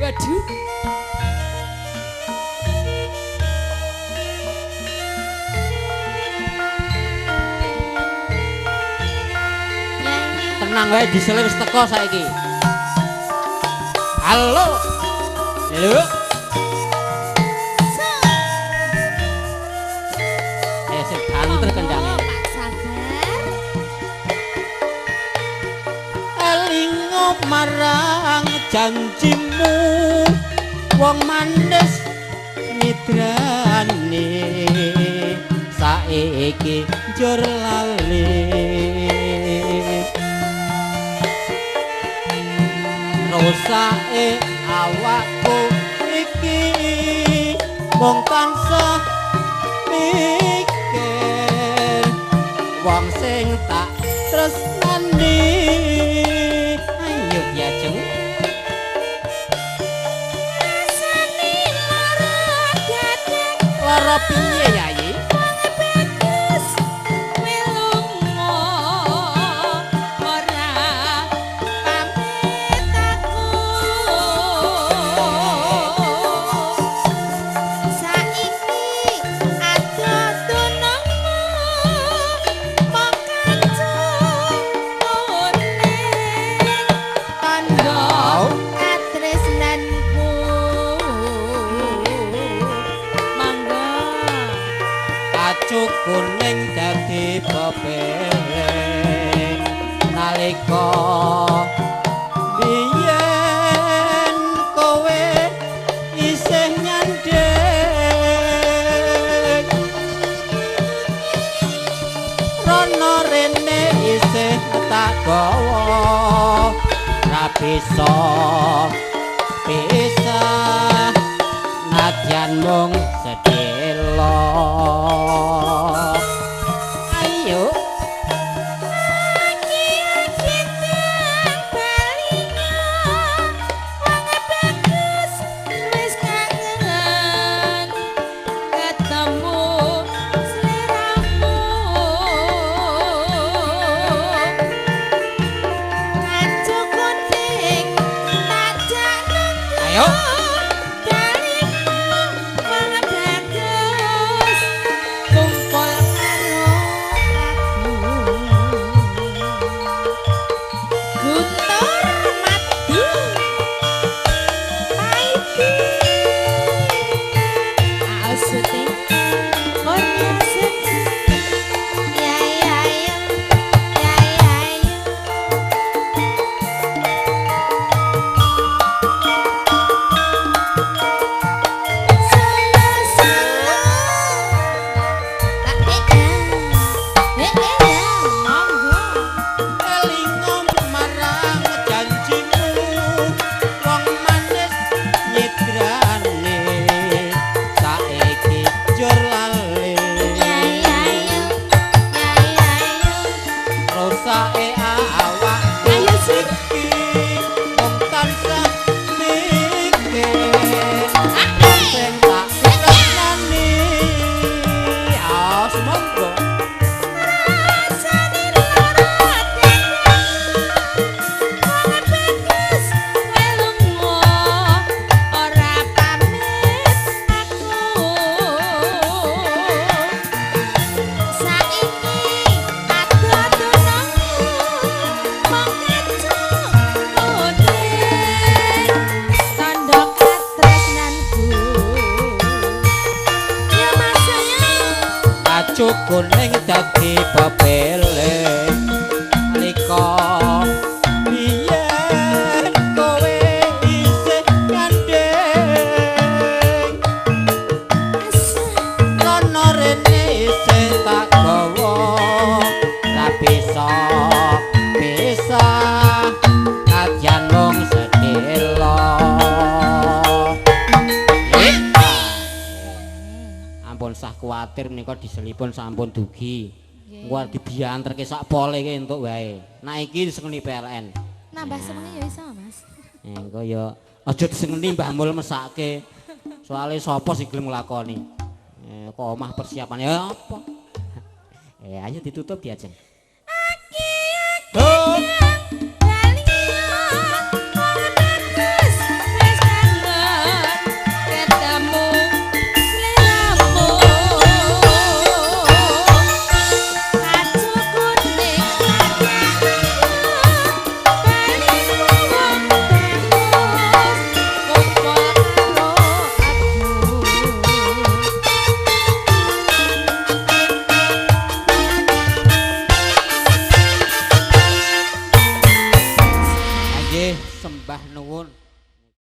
Waduh. Tenang wae diesel wis teko saiki. Halo. Lho. Ayo sing banter kendange. Pak sabar. Elingo marang janjimu wong manis mitrane saiki njur lali. Rusake awakku iki mung tansah mikir wong sing tak tresnani. Ayo Diajeng. Rasane lara dadak. Lara piye Yayi? Kuning dadi pepeleng nalika biyen kowe isih nyandheng rono rene isih tak gawa ra bisa pisah nadyan mung sedhela. Ayo aki-aki tang balinga wong bagus wis kangen ketemu sliramu kacu kuning tak jak Ayo. Kuning dadi pepeleng nalika biyen kowe isih nyandheng rono rene isih tak gawa ra bisa pisah nadyan mung sedhela. Ampun sah kuwatir menika diselipun sampun dugi. Engko arep dibianterke sak pole iki entuk wae. Nek iki disengeni PLN. Nambah senenge ya iso, Mas. Engko ya aja disengeni Mbah Mul mesake. Soale sapa sing gelem nglakoni? Kok omah persiapane ya apa? Ayo ditutup Diajeng. Aki-aki. Sembah nuwun.